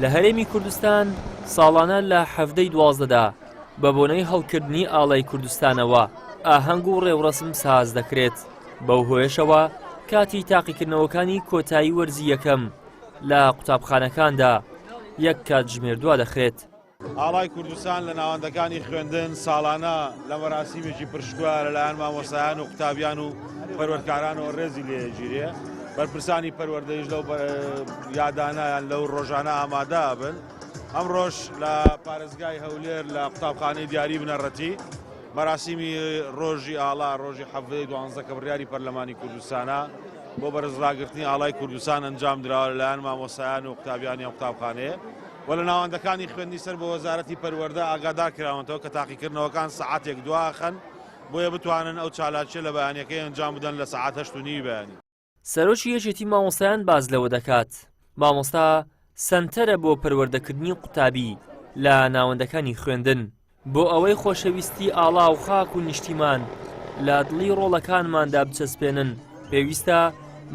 لە هەرێمی کوردستان ساڵانە لە حەڤدەی دوازدەدا بە بۆنەی هەڵکردنی ئاڵای کوردستانەوە ئاهەنگ و ڕێوڕەسم ساز دەکرێت، بەو هۆیەشەوە کاتی تاقیکردنەوەکانی کۆتایی وەرزی یەکەم لە قوتابخانەکاندا یەک کاتژمێر دوا دەخرێت. ئاڵای کوردستان لە ناوەندەکانی خوێندن ساڵانە لە مەراسیمێکی پرشکوە لەلایەن مامۆستایان و قوتابیان و پەروەردکارانەوە ڕێزی لێگیرێ بەرپرسانی پەروەردەیش لەو یادانە یان لەو ڕۆژانە ئامادە بن ئەمڕۆش لە پارێزگای هەولێر لە قوتابخانەی دیاری بنەڕەتی مەراسیمی ڕۆژی ئاڵا ڕۆژی حەڤدەی دوانزە کە بڕیاری پەرلەمانی کوردستانە بۆ بەرزڕاگرتنی ئاڵای کوردستان ئەنجام دراوە لەلایەن مامۆستایان و قوتابیانی ئەم قوتابخانەیە و لە ناوەندەکانی خوێندنی سەر بە وەزارەتی پەروەردە ئاگادار کراونەتەوە کە تاقیکردنەوەکان سەعاتێک دواخەن بۆیە بتوانن ئەو چالاکیە لە بەیانەکەی ئەنجام بدەن لە سەعات هەشت و نیوی بەیانی. سەرۆکی یەکێتی مامۆستایان باس لەوە دەکات، مامۆستا سەنتەرە بۆ پەروەردەکردنی قوتابی لە ناوەندەکانی خوێندن، بۆ ئەوەی خۆشەویستی ئاڵا و خاک و نیشتیمان لە دڵی ڕۆڵەکانماندا بچەسپێنن، پێویستە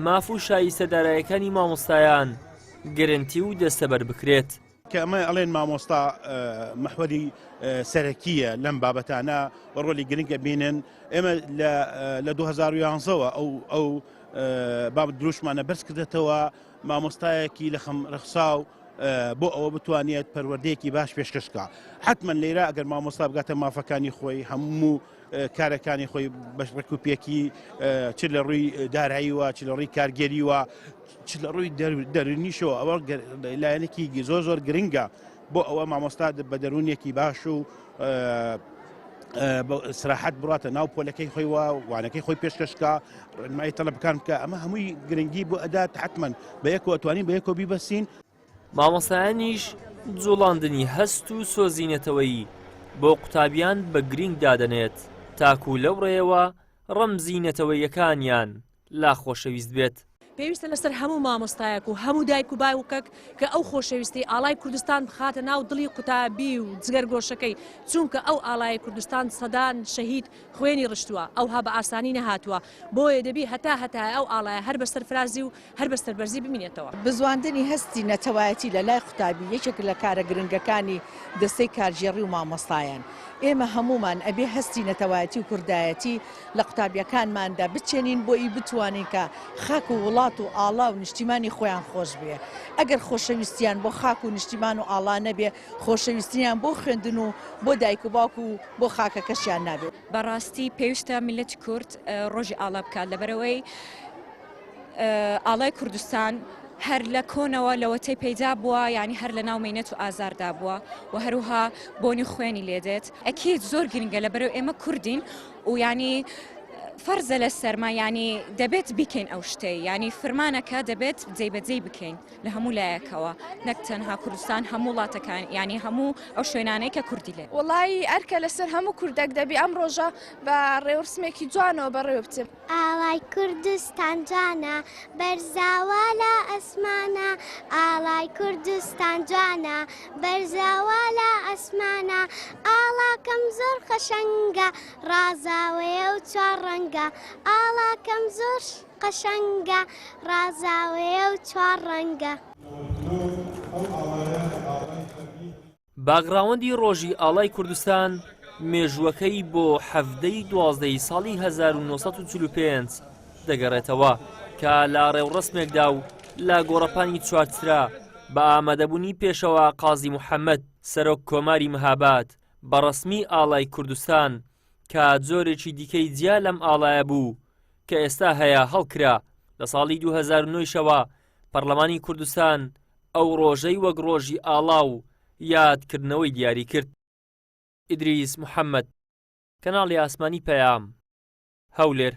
ماف و شایستە دارایەکانی مامۆستایان گرنتی و دەستەبەر بکرێت. کە ئەمە ئەڵێن مامۆستا محوەری سەرەکیە لەم بابەتانە و ڕۆلی گرنگ ئەبینن ئێمە لە 2011ەوە ئەو ئەو باب دروشمانە بەرز کردێتەوە مامۆستایەکی لە خەم ڕەخساو بۆ ئەوە بتوانێت پەروەردەیەکی باش پێشکەش بکا حتمما لێرە ئەگەر مامۆستا بگاتە مافەکانی خۆی هەموو کارەکانی خۆی بەش ڕێک و پێکی چ لە ڕووی داراییوە چ لە ڕووی کارگێریوە چ لە ڕووی دەرونیشەوە ئەوە لایەنێکی زۆر زۆر گرنگە بۆ ئەوە مامۆستا بە دەروونێکی باش و سراحەت بڕاتە ناو پۆلەکەی خۆی و وانەکەی خۆی پێشکەشکە ڕێنمایی تەلەبەکان بکە ئەمە هەمووی گرنگی بۆ ئەدات حتمما بە یەکەوە توانین بە یەکەوە بیبەسین. مامۆستایانیش جوڵاندنی هەست و سۆزی نەتەوەیی بۆ قوتابیان بە گرینگ دادەنێت تاکو لەو ڕێیەوە ڕەمزی نەتەوەییەکانیان لا خۆشەویست بێت. پێویستە لەسەر هەموو مامۆستایەک و هەموو دایک و باوکەک کە ئەو خۆشەویستی ئاڵای کوردستان بخاتە ناو دڵی قوتابی و جگەرگۆشەکەی، چونکە ئەو ئاڵایەی کوردستان سەدان شەهید خوێنی ڕشتووە، ئەوها بە ئاسانی نەهاتووە، بۆیە دەبی هەتا هەتایە ئەو ئاڵایە هەر بە سەرفرازی و هەر بە سەربەرزی بمینێتەوە. بزواندنی هەستی نەتەوایەتی لە لای قوتابی یەکێک لە کارە گرنگەکانی دەستەی کارگێڕی و مامۆستایان. ئێمە هەموومان ئەبێ هەستی نەتەوایەتی و کوردایەتی لە قوتابیەکانماندا بچێنین بۆ ئی بتوانین کە خاک و وڵات و ئاڵا و نیشتیمانی خۆیان خۆش بوێ. ئەگەر خۆشەویستیان بۆ خاک و نیشتیمان و ئاڵا نەبێ، خۆشەویستیان بۆ خوێندن و بۆ دایک و باوک و بۆ خاکەکەشیان نابێ. بەڕاستی پێویستە میللەتی کورد ڕۆژی ئاڵا بکات لەبەرئەوەی ئاڵای کوردستان هەر لە کۆنەوە لەوەتەی پەیدا بووە یعنی هەر لە ناو مینەت و ئازاردا بووە و هەروها بۆنی خوێنی لێدێت ئەکید زۆر گرنگە لەبەرەوە ئێمە کوردین و ینی فەرزە لە سەرما ینی دەبێت بیکەین ئەو شتەی ینی فرمانەکە دەبێت جێبەجێی بکەین لە هەموو لایەکەوە نەک تەنها کوردستان هەموو وڵاتەکان ینی هەموو ئەو شوێنانەی کە کوردی لێ. وەڵایی ئەرکە لەسەر هەموو کوردەک دەبی ئەم ڕۆژە بە ڕێوڕسمێکی جوانەوە بەڕێوە بچێ. ئاڵای کوردستان جوانە بەرزاوە لە ئەسمانە ئاڵای کوردستان جوانە بەرزاوە لە ئەسمانە ئاڵاکەم زۆر قەشەنگە ڕازاوەیە و چوار ڕەنگە ئاڵاکەم زۆر قەشەنگە ڕازاوەیە و چوار ڕەنگە. باکگراوەندی ڕۆژی ئاڵای کوردستان مێژووەکەی بۆ 17 ی 12 ی ساڵی 1945 دەگەڕێتەوە کە لە ڕێوڕەسمێکدا و لە گۆڕەپانی چوارچرا بە ئامادەبوونی پێشەوا قازی محەممەد سەرۆک کۆماری مهاباد بە ڕەسمی ئاڵای کوردستان کە جۆرێکی دیکەی جیا لەم ئاڵایە بوو کە ئێستا هەیە هەڵکرا لە ساڵی 2009 شەوە پەرلەمانی کوردستان ئەو ڕۆژەی وەک ڕۆژی ئاڵا و یادکردنەوەی دیاری کرد. ئیدریس محەممەد، کەناڵی ئاسمانی پەیام، هەولێر.